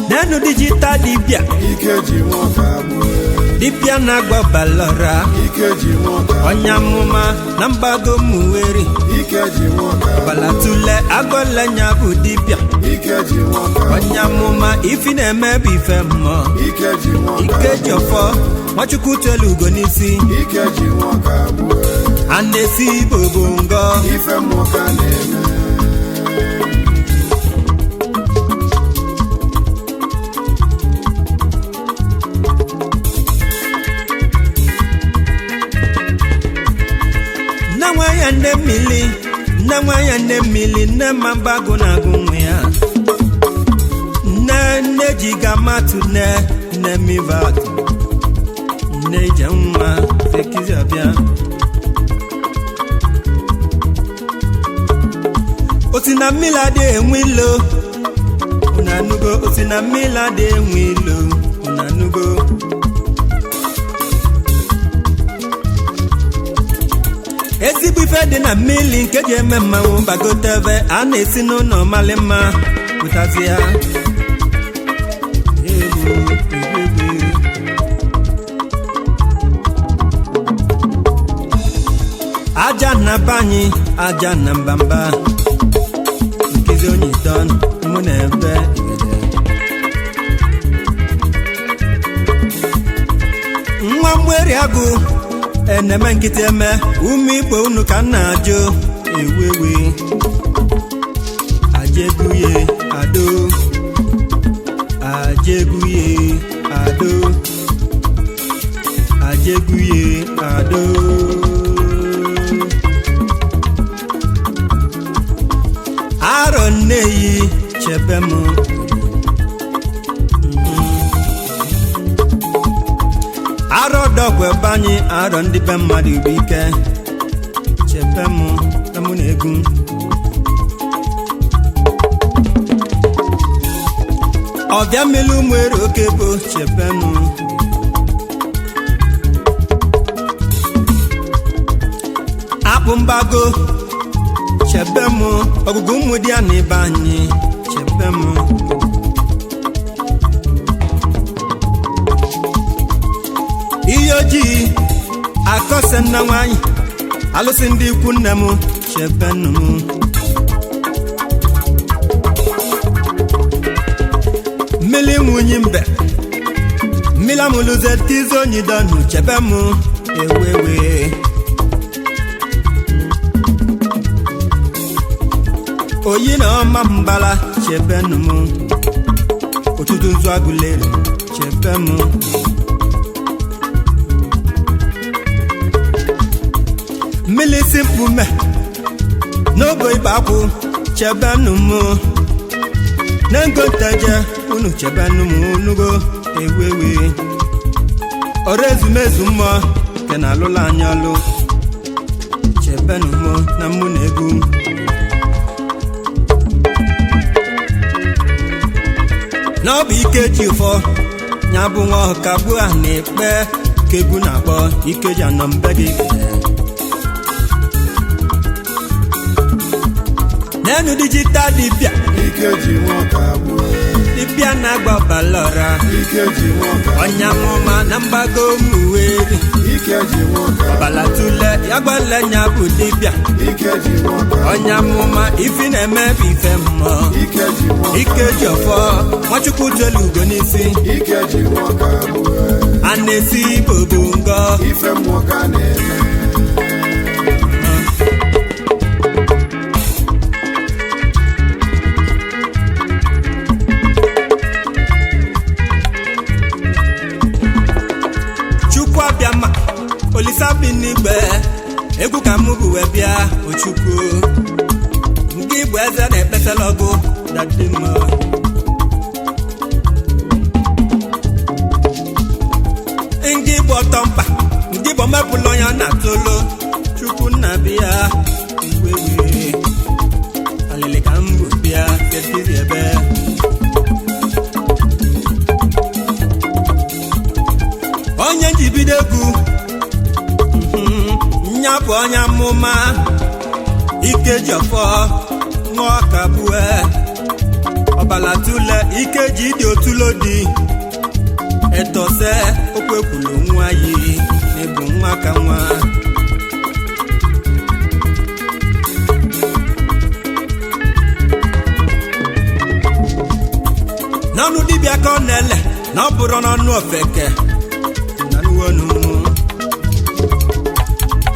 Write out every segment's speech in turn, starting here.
Nenu digital dibịa. Ike ji nwoke agbụ. Dibịa na-agba balọra. Ike ji nwoke agbụ. Onye amụma na mgbago mmuweri. Ike ji nwoke agbụ. Ọbala tule agọlenya bụ dibịa. Ike ji nwoke agbụ. Onye amụma, ifi na-eme bụ ife mmụọ. Ike ji nwoke Ike agbụ. ji ọfọ, Nwachukwu telu ugo n'isi. Ike ji nwoke agbụ. A na-esi Igbo bụ ngọ. Ife mmụọ ka na-eme. Nne nwa ya nne mmili, nne nwa ya nne mmili, nne ma mgbagụ na-agụ nwa ya. Nne nne ji ga matụ, nne nne mivatụ, nne ije nwa sekizi ọbịa. Osi na mmiri adịghị enwe ilo, unu anụgo? Osi na mmiri adịghị enwe ilo, unu anụgo? Ezigbo ife dị na mmiri nke ji eme mmanwụ gbagotebe a na-esi n'ụlọ mali mma pụtazi ya. Egwu, egwu, egwu. Aja na be anyị, aja na mbamba nkezi onye don mụ na ebe igede. Nwa mgberi agụ eneme nkịtị eme ume igbo unu ka m na-ajụ ewu ewe ajeguye ado, ajeguye ado, ajeguye ado. Arọ nneyi chebe m. Arọ dọkwa ebe anyị, arọ ndị be mmadụ bụ ike chebe m na mụ na egwu. Ọbịa mmiri ụmụ ere oke bụ chebe m. Akpụ mgbago chebe m, ọgụgụ ụmụ dị ya na ibe anyị chebe m. Ihe ojii akọse nna nwanyị alụsị ndị ikwu nne m chebenụ m. Mmiri nwunye mbe, mmiri amụlụze tizi onyi dọnụ chebe m ewewe. Oyi na ọma mbala chebenụ m, ụtụtụ nzu agụlere chebe m. Mmiri si mkpume n'ogo ibe akwụ chebenụ m, na ngo nteje unu chebenụ m onugo ewewe. Ọrụ ezumezu mmụọ nke na alụla anyị ọlụ chebenụ m na mụ na egwu. N'ọbụ ike ji ụfọ ya bụ nwa ọkagbu a na-ekpe ka egwu na-akpọ ike ji anọ mbe gị. N'enu digital dibịa. Ike ji nwoke agbụ. Dibịa na-agba balọra. Ike ji nwoke agbụ. Onye amụma na mgbago mmuweri. Ike ji nwoke agbụ. Ọbala tule ya gbale nya bụ dibịa. Ike ji nwoke agbụ. Onye amụma, ifi na-eme bụ ife mmụọ. Ike ji nwoke. Ike ji ọfọ, Nwachukwu telu ugo n'isi. Ike ji nwoke agbụ. A na-esi Igbo bụ ngọ. Ife mmụọ ka na-eme. Chukwu abịa ma Olisa bi n'igbe egwu ka mụ bụ wee bịa Ochukwu nke Igbo eze na-ekpesala ọgụ dadi m. bụ onye amụma Ikeji ọfọ nwa ọka bue ọbala tule Ikeji dị otulo dị etose okwu ekwulu nwa yi na-ebu nwa ka nwa n'ọnụ dibịa ka ọ na-ele na ọ bụrụ n'ọnụ ofeke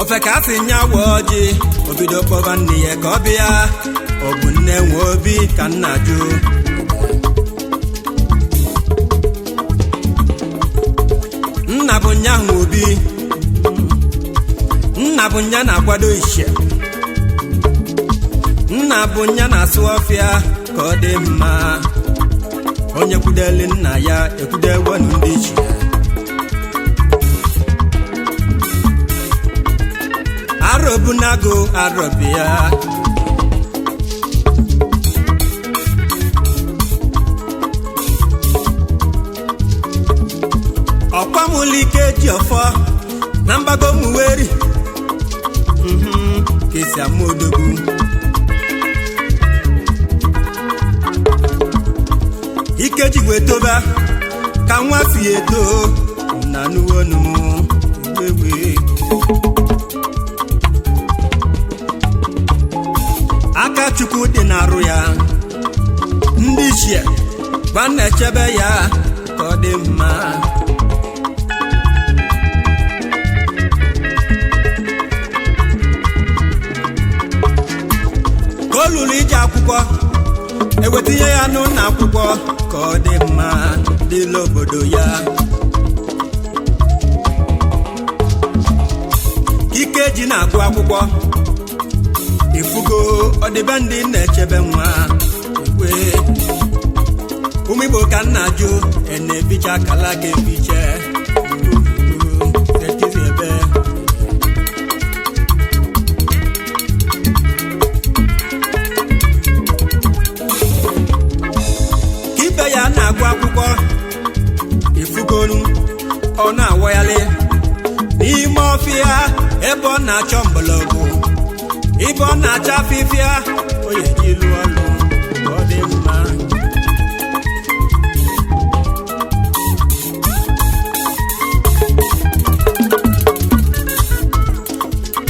ofeke asị nya wee ọjị obido kpọba nne ya ka ọ bịa ọ bụ nne nwe obi ka nna jụ nna bụ nya nwe obi nna bụ nya na-akwado ishe nna bụ nya na-asụ ọfịa ka ọ dị mma onye kwudeli nna ya ekwudewenu ndị ichie arọbunago arọbịa ọkwamụlụ Ikeji ọfọ na mgbago muweri ka esi ama odogwu Ikeji wee toba ka nwa si eto na nuwonu wewe aka Chukwu dị n'arụ ya ndị ichie gba na-echebe ya ka ọ dị mma ka o luru ije akwụkwọ ewetinye ya n'ụlọ akwụkwọ ka ọ dị mma dịla obodo ya Ikeji na-agụ akwụkwọ ifugo ọdịbendị na-echebe nwa ikwe ụmụ Igbo ka nna jụ na-ebicha akala ka ebiche ebe ibe ya na-agụ akwụkwọ ifugonu ọ na-awagharị n'ime ọfịa ebe ọ na-achọ mgbọrọgwụ ibe ọ na-acha afịfịa o ya eji lụọ ọlụ ka ọ dị mma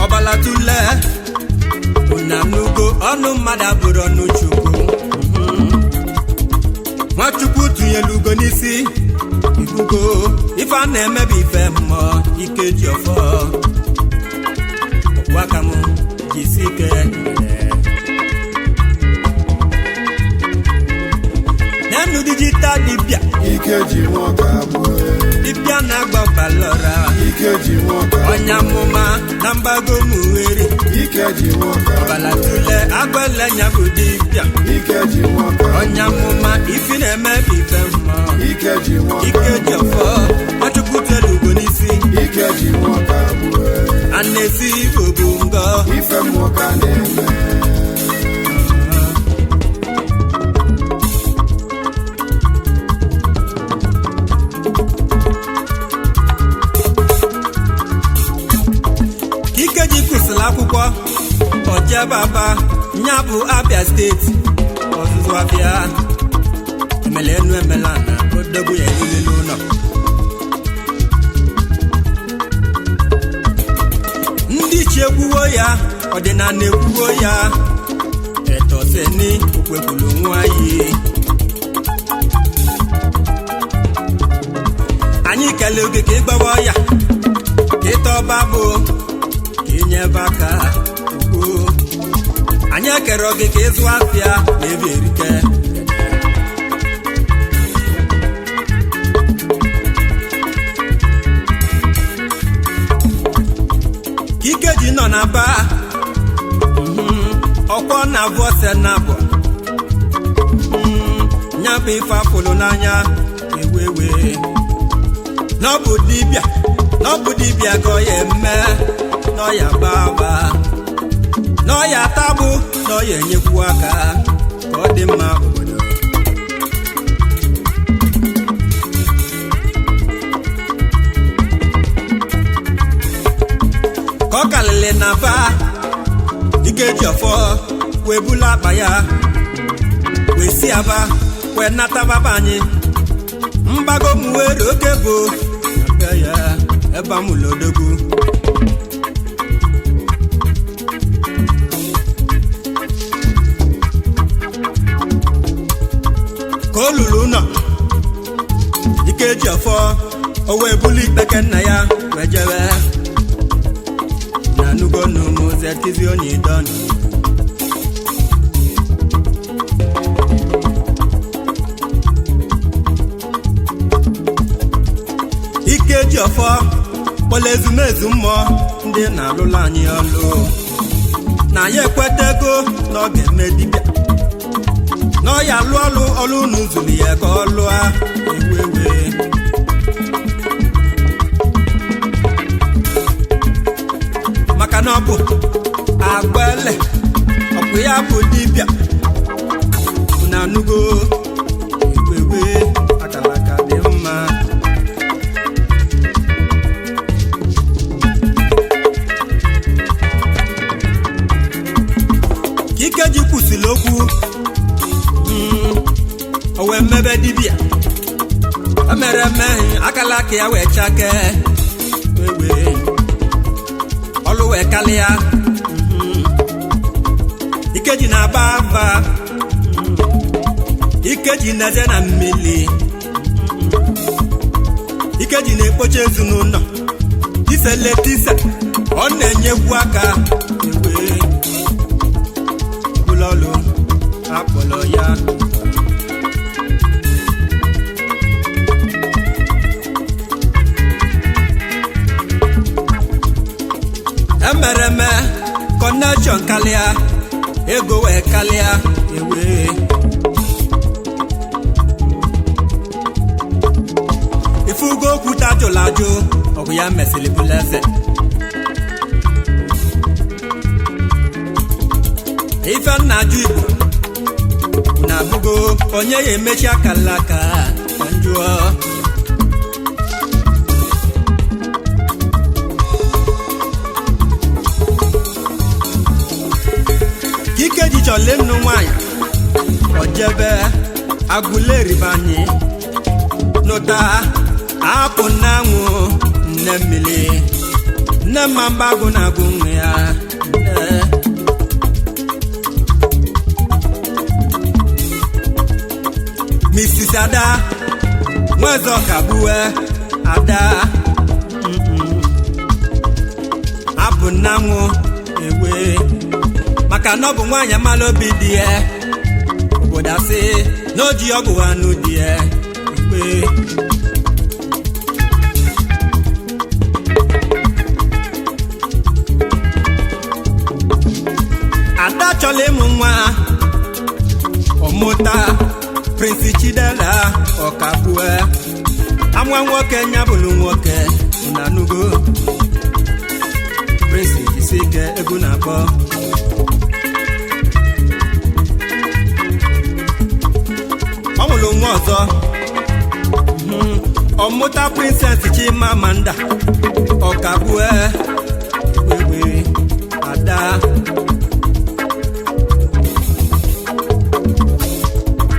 ọbala tule unanugo ọnụ mmadụ abụrụ ọnụ Chukwu Nwachukwu tụnyere ugo n'isi ikugo ife a na-emebi ife mmụọ Ikeji ọfọ ọkwaka m jisi ike nenu digital dibịa Ikeji nwoke abụọ dibịa na-agba balọra Ikeji nwoke onye amụma na mgbago muweri Ikeji nwoke ọbala tule agbele nya bụ dibịa Ikeji nwoke onye amụma ifi na-emebi ife mmụọ Ikeji nwoke Ikeji ọfọ Nwachukwu telu ugo n'isi Ikeji nwoke abụọ a na-esi Igbo bụ ngọ ife mmụọ ka na-eme Ikeji kwụsịrị akwụkwọ ojebaba nya bụ Abia steeti ọzụzụ abịa emele enu emela na odogwu ya erulelu ụlọ ndị ichie ekwuwo ya ọdịnala ekwuwo ya etoseni okwekwulu nwa yi anyị kele oge ka ịgbawa ya ka ịtọba bụ ka inyebe aka ukwu anyị ekere oge ka ịzụ afịa na ebe erike ka Ikeji nọ na ba ọkwọ na-abụ ose na abụ nya bụ ife afụlụ n'anya ewewe n'ọbụ dibịa n'ọbụ dibịa ka ọ ya eme n'ọya gbaa agba n'ọya tabụ n'ọya enyekwu aka ka ọ dị mma obodo ka ọ karịrị alịlị na fa Ikeji ọfọ wee bulu akpa ya wee si Aba wee nataba be anyị mgbago m were oke bụ be ya ebe amụlụ odogwu. Ka o lulu ụlọ Ikeji ọfọ o wee bulu ikpeke nna ya wee jebe na nugonumu zetizi onye idonu. Ikeji ọfọ kpọrọ ezumezu mmụọ ndị na-alụlụ anyị ọlụ na ya ekwetego na ọ ga-eme dibịa na ọ ya alụ ọlụ ọlụ unu zuru ya ka ọ lụọ ewu ewe. Maka na ọ bụ agbele ọkụ ya bụ dibịa na anụgo ewewe akalaka dị mma. Ka Ikeji kwụsịrị okwu, o wee mebe dibịa o mere eme akala aka ya wee chakee ewe ọlụ wee kalịa. Ikeji na-aba aba, Ikeji na-eze na mmiri, Ikeji na-ekpocha ezinụlọ tiseletise ọ na-enyekwu aka ewe ọbụla ọlụ akpọrọ ya. Emereme kọnekshọn kalịa ego wee kalịa ewe ifugo okwute ajụla ajụ ọgụ ya mesịrị bụla eze. Ife nna ajụ Igbo na abụgo onye ya emechi akala aka ka njụọ. Ka Ikeji chọrọ ịnụ nwaanyị ojebe agụleribe anyị nụta apụ n'anwụ nne mmiri nne mma mgbagụ na-agụ nwa ya nne. Mrs. Ada Nweze Ọkabue Ada apụ n'anwụ ewe maka na ọ bụ nwaanyị amala obi dị ya obodo asị na o ji ọgwụ anụ dị ya ikpe. Ada chọrọ ịmụ nwa ọmụta Prince Chidera Ọkabue amụa nwoke nya bụrụ nwoke na nugo Prince jisi ike egwu na-akpọ. Ọ mụrụ nwa ọzọ ọmụta Princess Chimamanda Ọkabue wewe Ada.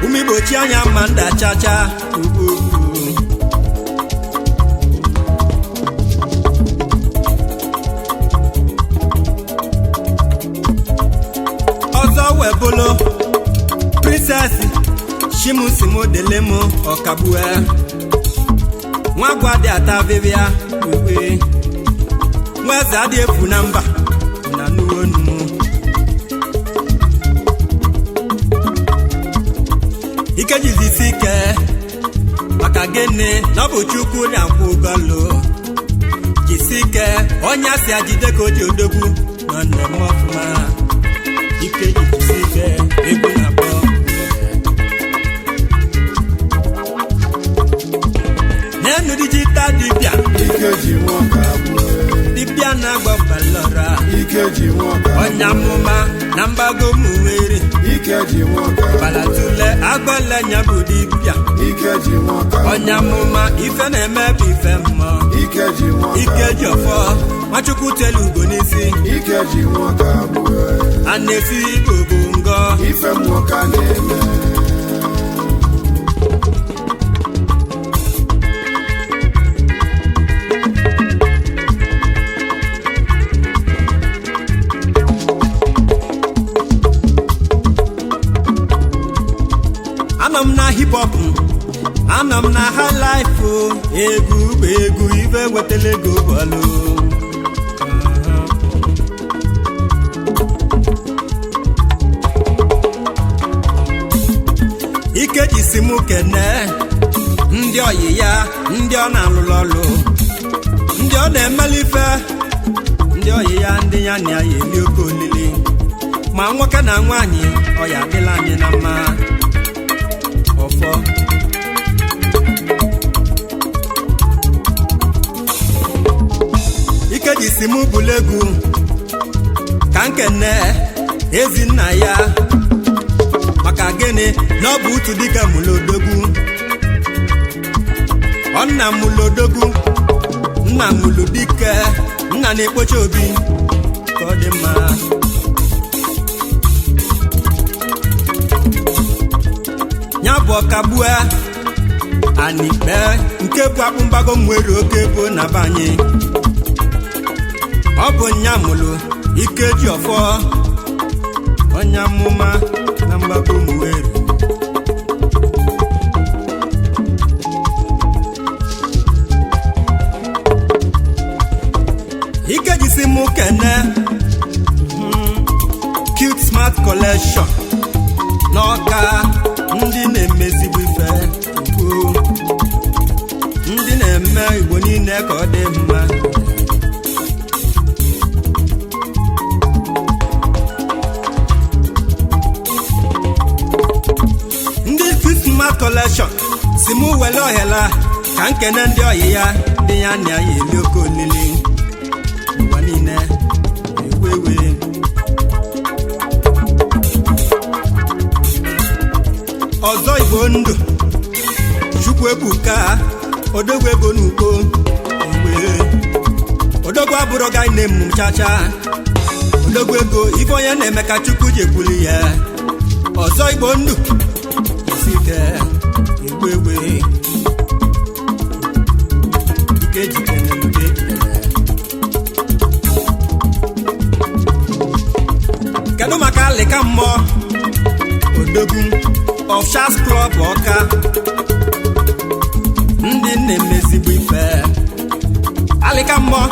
Ume igbochi anya Amanda chacha ugwu. Ọzọ wee bụlụ Princess Chimusimodele Ọkabue nwa agwa dị ata avịvịa uwe nwa eze adị efu na mba na nuonu. Ikeji zisi ike maka gịnị na ọ bụ Chukwu na-akwụ ụgwọ lụ jisi ike onye asị ajide ka o ji odogwu nọ nne m ọfụma. Ikeji jisi ike egwu na-akpọ. N'enu digital dibịa Ikeji Nwakabue dibịa na-agba balọra Ikeji Nwakabue onye amụma na mgbago mụwere Ikeji Nwakabue balatule agbala nya bụ dibịa Ikeji Nwakabue onye amụma ife na-eme bụ ife mmụọ. Ikeji ji nwoke Ike ji ọfọ, Nwachukwu telu ugo n'isi. Ike ji nwoke abụọ. A na-esi Igbo bụ ngọ. Ife mmụọ ka na-eme. Anọ m na hip hop, anọ m na high life o. Egwu bụ egwu, ife wetala ego bọọlụ. Ike jisi mụ kene ndị ọyị ya, ndị ọ na-alụlụ ọlụ, ndị ọ na-emeli ife, ndị ọyị ya, ndị ya na ya eli oke olili, ma nwoke na nwaanyị. Ọ ya adịla anyị na mma. Ọfọ ike jisi mụ bụlụ egwu ka nkene ezinna ya. Maka gịnị? Na ọ bụ utu dịka mụlodogwu. Ọ nna mụlodogwu, nna mụlụ dike, nna na-ekpocha obi ka ọ dị mma. Ya bụ ọkagbue anikpe nke bụ akpụ mgbago nwere oke bụ na be anyị. Ọ bụ nya mụlụ Ike ji ọfọ, onye amụma na mgbago mwere. Ike jisi mụ kene Cute Smart Collection n'Ọka, ndị na-emezigbo ife ukwu, ndị na-eme Igbo niile ka ọ dị mma. Ndị Cute Smart Collection si mụ wele ohere ka nkene ndị ọyị ya, ndị ya na ya eli oke olili ụwa niile ewe ewe. Ọzọ Igbo ndụ, Chukwu ebuka, odogwu ego n'ugbo igwe. Odogwu abụrụ ga na-emu chacha. Odogwu ego, ife onye na-eme ka Chukwu ji ekwuli ya. Ọzọ Igbo ndụ, isi ike egbe egbe. Ike jikere, ike jikere. Kedu maka alịka mmụọ, odogwu of Sharks Club Ọka, ndị na-emezigbo ife? Alịka mmụọ,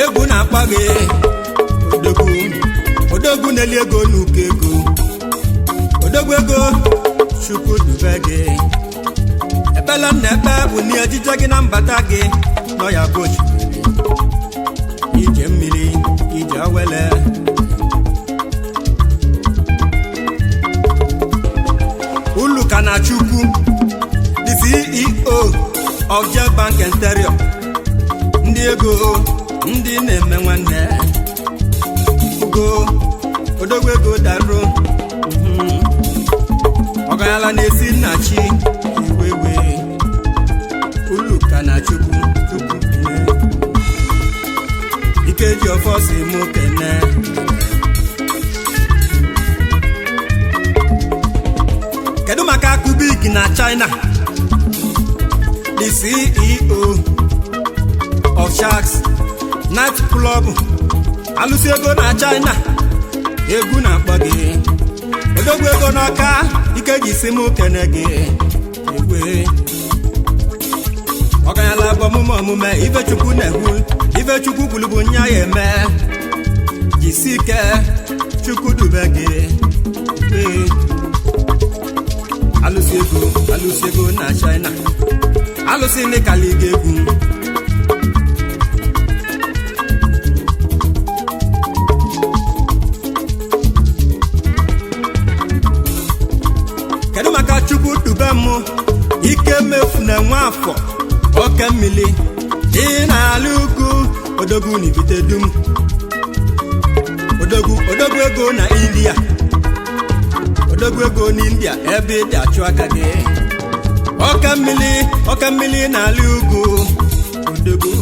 egwu na-akpọ gị. Odogwu, odogwu na-eli ego n'uko ego. Odogwu ego, Chukwu dube gị. Ekpele na ekpe bụ na ejije gị na mbata gị nọ ya bụ osimiri, ije mmiri, ije awele. Uluka na Chukwu, the CEO of Jet Bank Interior, ndị ego, ndị na-eme nwanne ugo. Odogwu ego darụ ọgaranya na-esi nna chi iwewe. Uluka na Chukwu, Chukwu kene. Ike ji ọfọ si mụ kene. Kedu maka Akubik na China, the CEO of Sharks Night Club, alụsị ego na China? Egwu na-akpọ gị, odogwu ego n'Ọka. Ike ji si mụ kene gị egwe. Ọganyala bụ omume omume ifechukwu na-ekwu, ifechukwu kwuru bụ nya ya eme. Jisi ike, Chukwu dube gị. Ee. Alụsị ego, alụsị ego na China, alụsị n'ịkali ga egwu. Kedu maka Chukwu dube m, Ike mefu na Nwafọ oke mmiri ị na-alụ ugwu, odogwu na ibite dum, odogwu, odogwu ego na India, odogwu ego n'India ebe ị dị achụ aka gị. Ọka mmiri, ọka mmiri n'ala ugwu, odogwu.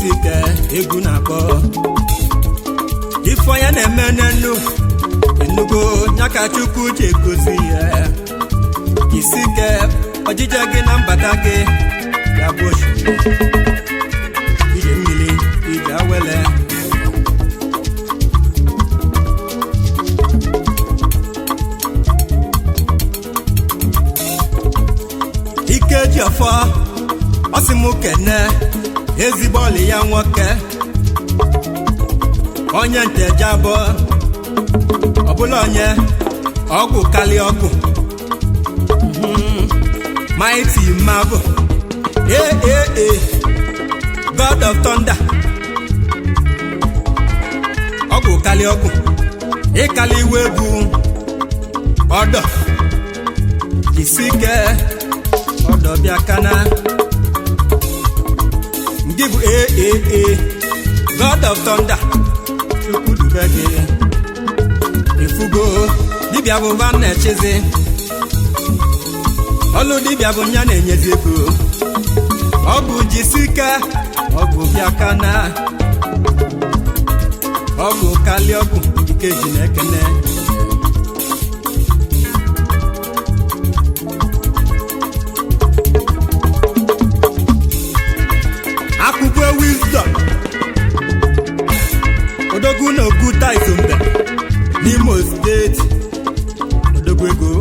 Jisi ike, egwu na-akpọ ife onye na-eme n'enu enugo nyaka Chukwu ji egozi ya. Jisi ike, ọjije gị na mbata gị ya bụ osimiri, ije mmiri, ije awele. Ike ji ọfọ, ọ sị m kene ezigbo ọlị ya nwoke, onye ntejabọ, ọbụla onye ọgwụ kalị ọgwụ. Mighty Marvel, ee, God of Thunder, ọgwụ kalị ọgwụ, ịkalị iwe egwu ọdọ. Jisi ike, ọdọ bịa kana ndị bụ ee, God of Thunder, Chukwu dube gị. Ifugo dibịa bụ ba na-echizi ọlụ, dibịa bụ nya na-enyezi ego. Ọgwụ, jisi ike, ọgwụ bịa kana, ọgwụ kalị ọgwụ. Ike ji na-ekene. Akwụkwọ Wisdom, odogwu na Oguta Izombe n'Imo Steeti, odogwu ego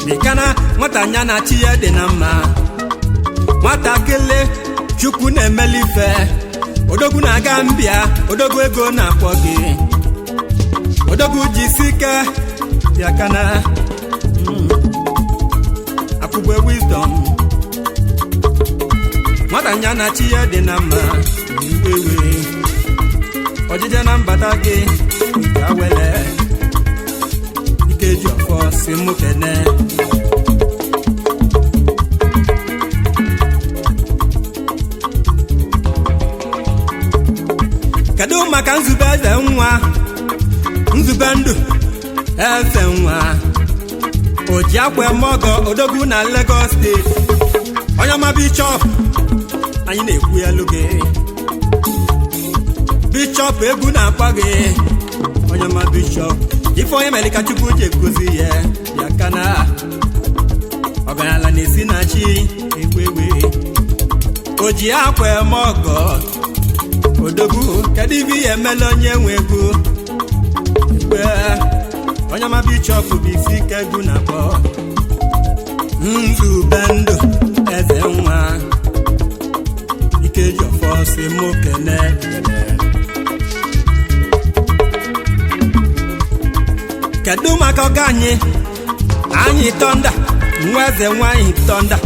mikana nwata anya na chi ya dị na mma, nwatakịrị Chukwu na-emeli ife. Odogwu na-aga mbịa, odogwu ego na-akpọ gị. Odogwu, jisi ike, bịakana. Akwụkwọ Wisdom, nwata anya na chi ya dị na mma, iwewe ọjịje na mbata gị ga wele. Ike ji ọfọ si mụ kene. Kedu maka Nzube eze nwa, Nzube ndụ eze nwa, oji akwa eme ọgọ, odogwu na Lagos Steeti, onye ọma bishọp, anyị na-ekwu elu gị. Bishọp, egwu na-akpọ gị, onye ọma bishọp. Ife onye mere ka Chukwu ji egozi ya. Ya kana ọgaranya na-esi na chi egwu egwe. O ji akwa eme ọgọ, odogwu, kedu ibe ihe emela onye nwe egwu ekwe? Onye ọma bishọp bụ isi ike, egwu na-akpọ Nzube ndụ eze nwa. Ike ji ọfọ si mụ kene. Kedu maka ọga anyị, anyị Thunder, nwa eze nwanyị Thunder,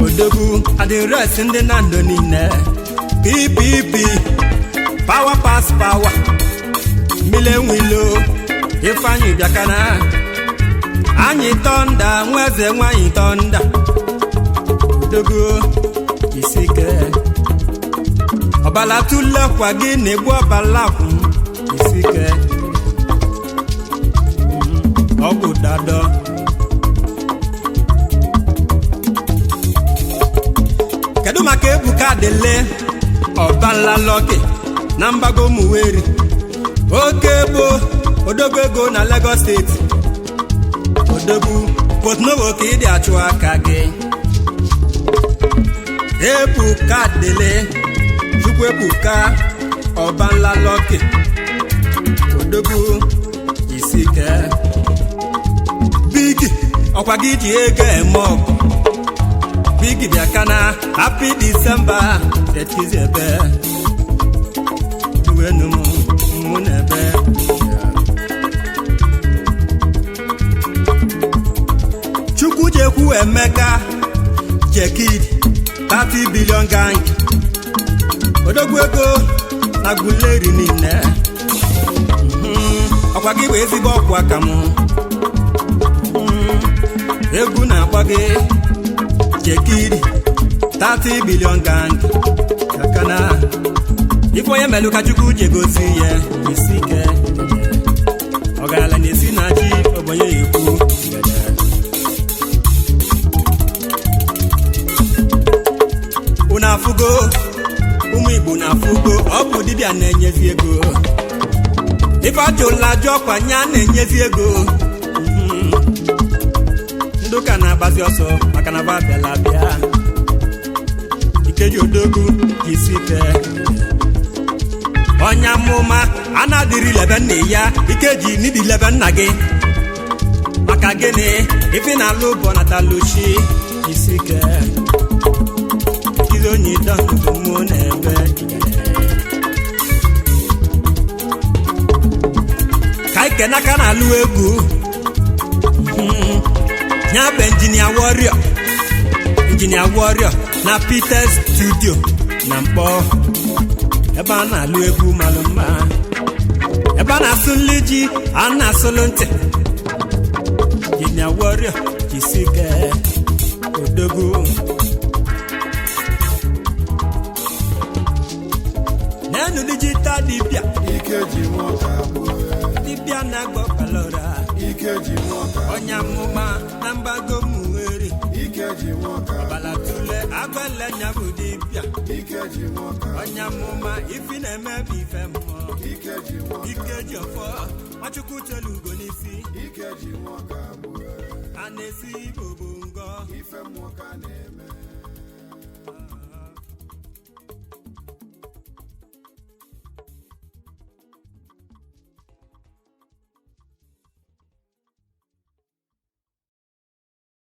odogwu, adịres ndị na ndụ niile, PPP, power pass power, mmiri enwilo Ifeanyị bịakana. Anyị Thunder, nwa eze nwanyị Thunder, odogwu, isike ọbala tulekwa gị na-egbu ọbala akwụ isike ọgwụ dado. Kedu maka Ebuka Adịle ọbala Lọki na mgbago Ụmụweri, oke ebo, odogwu ego na Lagos Steeti, odogwu Porto-Novo ka ịdị achụ aka gị. Ebuka Adịle, Chukwu Ebuka ọbanla Lọki, odogwu, isike bigi ọkwa gị ji ego eme ọgụ. Bigi bịa kana, happy December etizi ebe uwenu m mụ na ebe. Chukwu jekwu Emeka Jekid, 30 billion gang, odogwu ego na Guleri niile. Ọkwa gị bụ ezigbo ọkwa ka m egwu na-akpọ gị. Jekiri 30 billion gang kakana ife onye melụ ka Chukwu ji egosi ya. Isi ike, ọgaranya na-esi na chi ogbenye ya ekwu. Unu afụgo Igbo na afụgo ọ bụ dibịa na-enyezi ego. Ife ajụla ajụ ọkwa nya na-enyezi ego. Ndị ụka na-agbazi ọsọ maka na ba bịala bịa. Ikeji odogwu, jisi ike. Onye amụma a na-adịrị lebe nna ya. Ikeji n'idi lebe nna gị maka gịnị? Ife na-alụ bụ nataluchi. Jisi ike. Ize onye idọnụ mụ na-ebe ka ike n'aka na-alụ egwu. Ya bụ Engineer Warrior, Engineer Warrior na Peters Studio na Mkpọ, ebe a na-alụ egwu malụ mma, ebe a na-asụ nli ji, a na-asụlụ ntị. Engineer Warrior, jisike, odogwu. Nenu digital dibịa. Ike ji nwoke abụọ. Dibịa na-agbọ kalora. Ike ji nwoke. Onye amụma na mgbago muwere. Ike ji nwoke. Ọbala tule agbele nya bụ dibịa. Ike ji nwoke. Onye amụma, ifi na-eme bụ ife mmụọ. Ike ji nwoke. Ike ji ọfọ Nwachukwu telu ugo n'isi. Ike ji nwoke abụọ. A na-esi Igbo bụ ngọ. Ife mmụọ ka na-eme.